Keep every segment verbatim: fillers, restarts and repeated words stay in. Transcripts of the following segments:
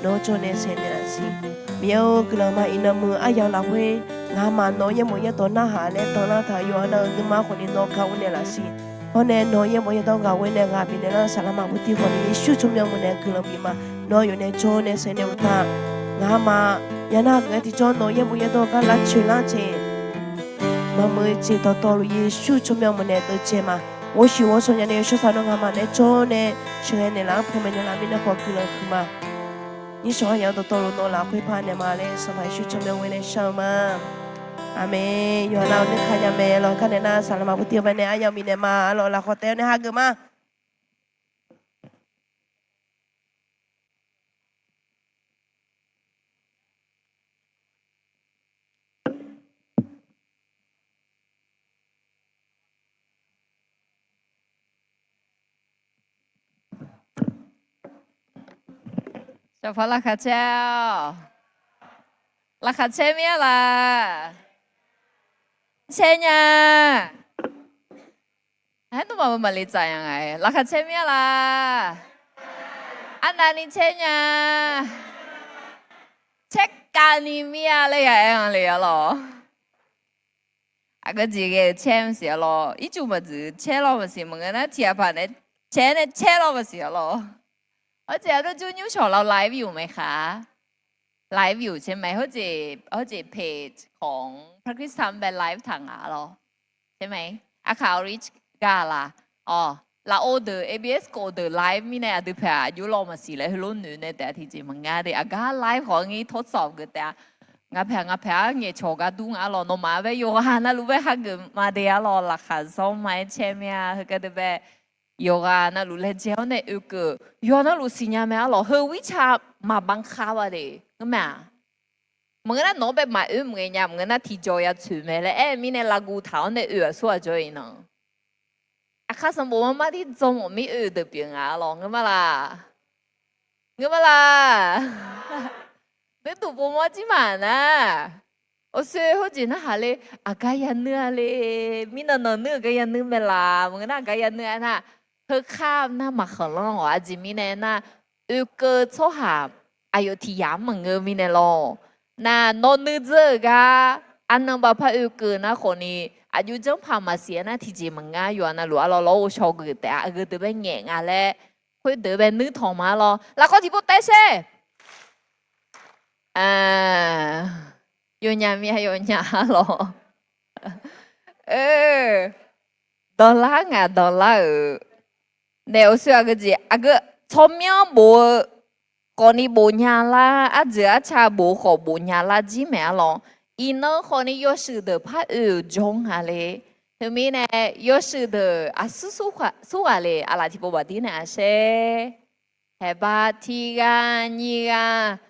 nawr jawr nae saeqnaeq laf siq. Miqyaer-or, guiqlanq ma iqnan muiq aryamq lafkhoer, ngamaf nawq-eu yaerbof yaerdawq narhaq laer danlar taq yawqha nav-euq nuima khawfni nawr gar ur naeq laf siq. Hawr nae nawq-eu yaerbof yaerdawq ghaq ghoe nae ghaq bifnaeq lar-eu saqlaqma bawqdir khawfni Yeqsur tsawrmyanr meuq nae guiqlanq bif ma. Nawr yawf nae jawr nae saeqnaeq uqtaf, ngamaf yanav geuf-aer tiqjawr nawq-eu yaerbof yaerdawq gar lavcoeq lar jeq maqmuiq-eu jeq dawqtawvluf Yeqsur tsawrmyanr meuq nae deuvcaev ma. Ghovshuif ghovshaw nya nae yawshawr saq nawr ngamaf nae jawr nae sheuqghae naeqlaf-anr panmaeq naeqlaf mirnae khawf guiqlanq huiq ma. Nymrshawq aryamq-anr dawqtawvluf nawq lafkhoer paq naeq ma laer Sanqpaq Yeqsur tsawrmyanr ghoe nae shar-eu ma. Aqmeq. Yawqha nav-euq nuikaq nya mae lawq. Gar naeq nar saqlaqma bawqdir-eu bae nae aryamq bifnaeq ma. Arlawq lafkhawf taef nae hageuf ma. Saqpaq laqkhaq caer-awq. Laqkhaq caer mir-a laq? Caer nya. Haer, nawmaf maqli tsaf nya nga-aer. Laqkhaq caer mir-a laq? Arnavni caer nya. Caer kavni mir-a laer ya aer-anr le arlawq. Aqgeu jeq ghae-eu caer maqsiq arlawq. Ircuf maqdzuif caer lawr maqsiq maqngeur nar tiqghaq paq nae caer nae caer lawr maqsiq arlawq. Hawjeq aqdawr jur nymrshawq lawr live-euq mae khaq. Live-euq caer mae. Hawjeq, hawjeq page khawf-anr Pakistan bae live taq nga lawr. Caer mae. Aqkaq orange gar laq. Awq, lafov deuq A B S khof deuq live mirnae aqdui paeq aqjox lawr maqsiq laer heulof noeq nae taef-a tiqjeq maqnga de. Aqgar live khawf-anr ngir tawrsawq geuf taef-a. Ngaq paeq ngaq paeq-a ngaeqcawq gar dur nga arlawq. Nawmaf bae yawqghaq navluf bae hageuf ma de arlawq. Laqkhaq zanr ma-aer caer mir-a. Heugar deuq bae yawqghaq navluf laejae-awr nae oekeuv. Yawqghaq navluf siqnya mae arlawq. Heu wirtsa maqbanq khav-a de. Ngeur mae-aq. Maqngeur nar nawq-anr bae maqoer maqngae nya, maqngeur nar tiqjawq ya tsoeq mae laer aer-eu mirnae lavguv taq-awr nae oe-aq sawr-aq jawr-eu iqnan. Aqkar sanqbof mar mar dir dzawrmawf mir oe-eu deuq pyeuf nga arlawq. Ngeur ma laq? Ngeur ma laq? Nuirduq pov mawr jir ma nar. Awsoer hawjeq narhaq le, aqgar yanuir-a le, mirnan nan nuir-euq gar yanuir mae laq, maqngeur nar aqgar yanuir-a nar, heukhar nar maqkhanqlanr-awq. Aqjeq mirnae nar, oekeuv tsawrhaq aqyawf tiq yamq-anr maqngeur mirnae lawr. Nar nawr nuir dzeur-euq gar arnan bavpar oekeuv nar khawfni, aqjox janrpaq maqsiq-aer nar tiqjeq maqngar. Yawqha navluf arlawr lawr ghovshaw geuf taef-a. Aqgeu deuq bae ngaeq nga laer khoerdeuq bae nuir tawq ma lawr. Lafkawr tiqpov taef saer. Yawnyaf mir-a yawnyaf arlawr. Danqlar ngaq danqlar-euq nae awsoer aqgeu jeq aqgeu tsawrmyanr bof-eu khawfni bof nya lar, arjeuq arca bof khawf bof nya lar jir mae arlawr. Iqnan khawfni yawshuif deuq par oe-euq jawr nga le. Teumirnae yawshuif deuq aqsur surghaq le. Aqlaf tiqpov baqdir nae aqshaer. Haeqba tiq ghaq nyiq ghaq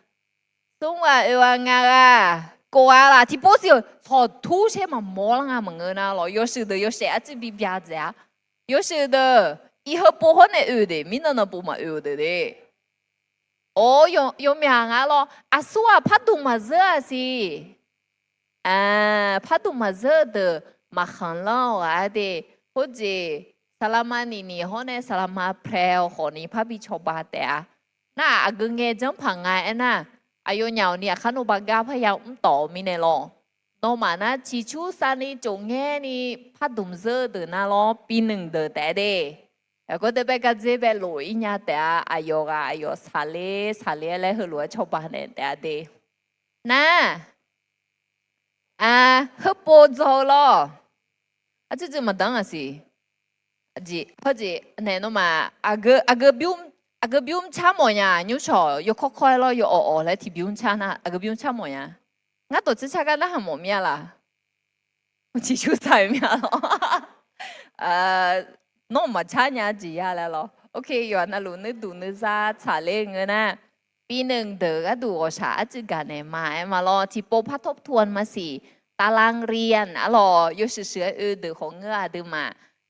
smr ghaq oe ghaq nga ghaq kof ghaq laf tiqpov siq-euq tsawqtur shaer maqmawr lar nga maqngeur nar lawq. Yawshuif deuq yawshaef arcuir bi bya dzaeq-a. Yawshuif deuq iqheu pov hawr nae oe de, mirnan nan pov maqoe-eu deuq de. Or, yawmyaq nga lawr, aqsur ghaq pardmq maqzeur-a siq. Pardmq maqzeur-eu deuq maqkhanqlanr-awq ghaq-a de. Khoerjeq saqlaqma niq niq hawr nae saqlaqma pae-awq khawfni parbi cawba taef-a. Nar-aq aqgeu ngae janrpaq nga aernar, aqyawfnyaf-awq ni aqkar nawba gar parya mr tawf-eu mirnae lawr. Nawmaf nar ciqcur savni cof ngaer ni pardmq zeur-eu deuq nar lawr, bi nmq deuq taef de. Aqgeu deuq bae gardzer bae lof-ir nya taef-a. Aqyawf ghaq aqyawf saqler saqler laer heulof-aer cawba naeq taef-a de. Nar, heupov dzaw-eu lawr. Arcuiv dzuiv maqdanr-aq siq. Hawjeq naeq nawmaf aqgeu bymr car mawf nya. Nymrshawq yawkawr kawr-aer lawr, yawawq awq laer tiqbymr car nar aqgeu bymr car mawf nya. Ngar dawq tser car gar narhaq mawf mir-a laq? Ciqcur saq-eu mir-a lawr. Nawr maqcar nya jeq ya laer lawr. Ok, yawqha navluf nuirduq nuizar tsaqler ngeur nar, bi nmq deuq gharduq ghawqshaq arcuiv gaq naeq ma aer ma lawr. Tiqpov par tawr tuan maqsiq, ตารางเรียน arlawq, yawshuif shuif-aer oe deuq khawf ngeur-a dui ma.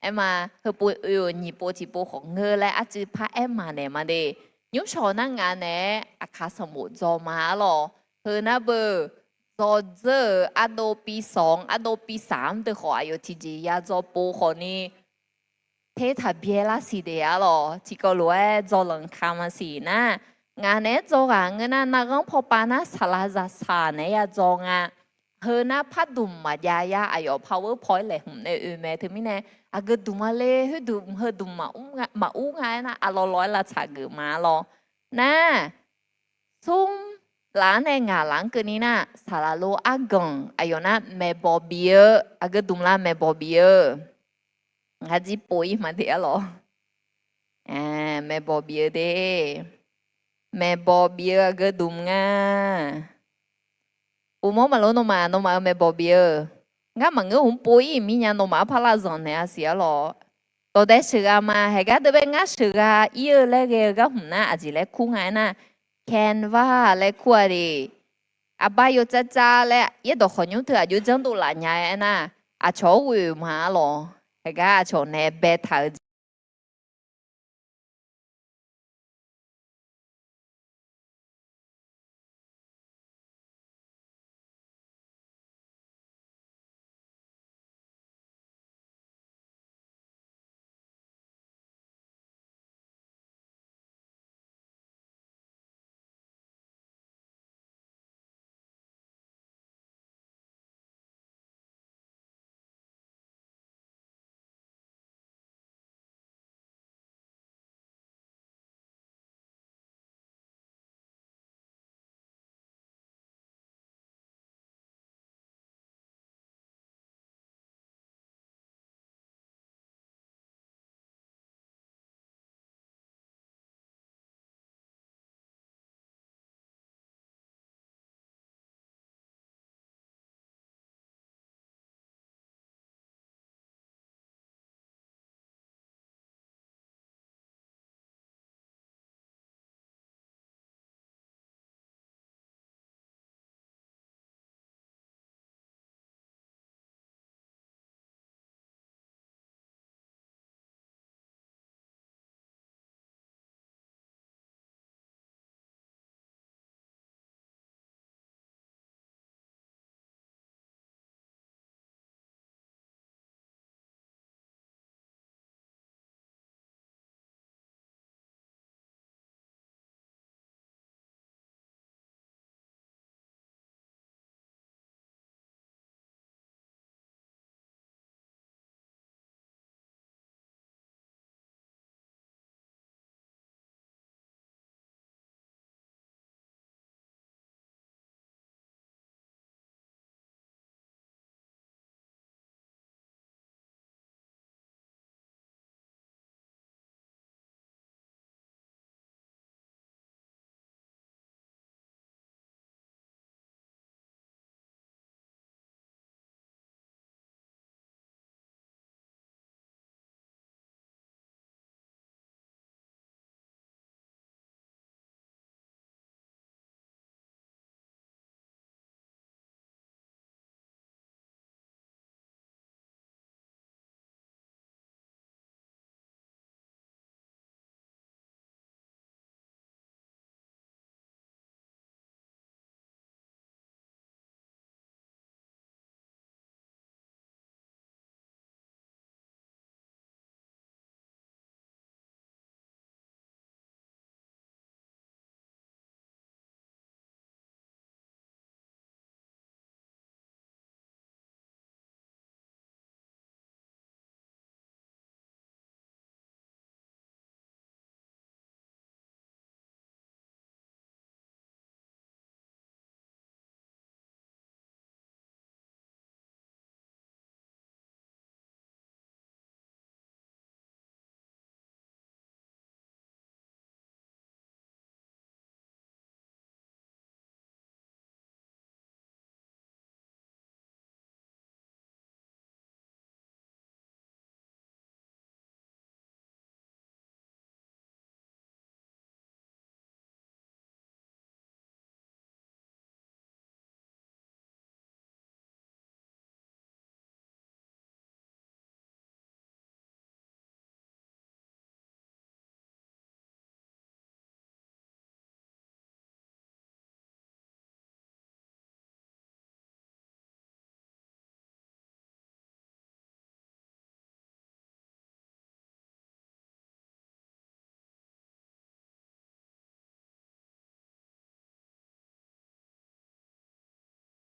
Aer ma, heupov oe-awq, nyiq pov tiqpov khawf ngeur laer arcuiv par aer ma naeq ma de. Nymrshawq nar nga naeq-aer aqkaq sanqbof dzaw ma arlawq. Heu nar beu, dzaw dzeur-euq ardov ปีสอง ardov ปีสาม deuq khawf aqyawf tiqjeq ya dzaw pov khawfni, ter taq byae lar siq de arlawq. Tiqkawv lof-aer dzaw lanq ka maqsiq nar, Ngaq naeq-aer dzaw ghaq ngeur nar, narghanr pawpav nar saqlaq zaqsaq naeq-aer ya dzaw nga. Heu nar pardmq maqjav ya, aqyawf power point laeqhmq nae oe mae. Teumirnae aqgeu dmq-a le, khoerdmq heudmq maqur nga aernar, aqlawq lawq-aer lavtsaq geuf ma lawr. Nar, smr laf-anr nae ngaq laf-anr keuvni nar, saqlaq lo arganq aqyawf nar maeqbawq bif-eu, aqgeu dmq la maeqbawq bif-eu. Ngar jir pov-ir maqde-ar lawq. Maeqbawq bif-eu de. Maeqbawq bif-eu aqgeu dmq nga. Uqmawr maqlor nawmaf, nawmaf-euq maeqbawq bif-eu. Ngar maqngeur hmq pov-ir mirnya nawmaf-anr par lav zanq naeq-a siq-ar lawq. Dawqdae sheuqghae ma, haeqgar deuq bae ngar sheuqghae ir-eu laer ghae-eu gar hmq nar aqjeq laer kur nga aernar, Canva laer kur-a de. Aqbar yawcav cav laer yaerdawq khawqnymr teu aqjox janrdov laf nya aernar, aqcawq-anr ghoe-euq ma-ar lawq. Haeqgar aqcawq nae baetaq-eu jeq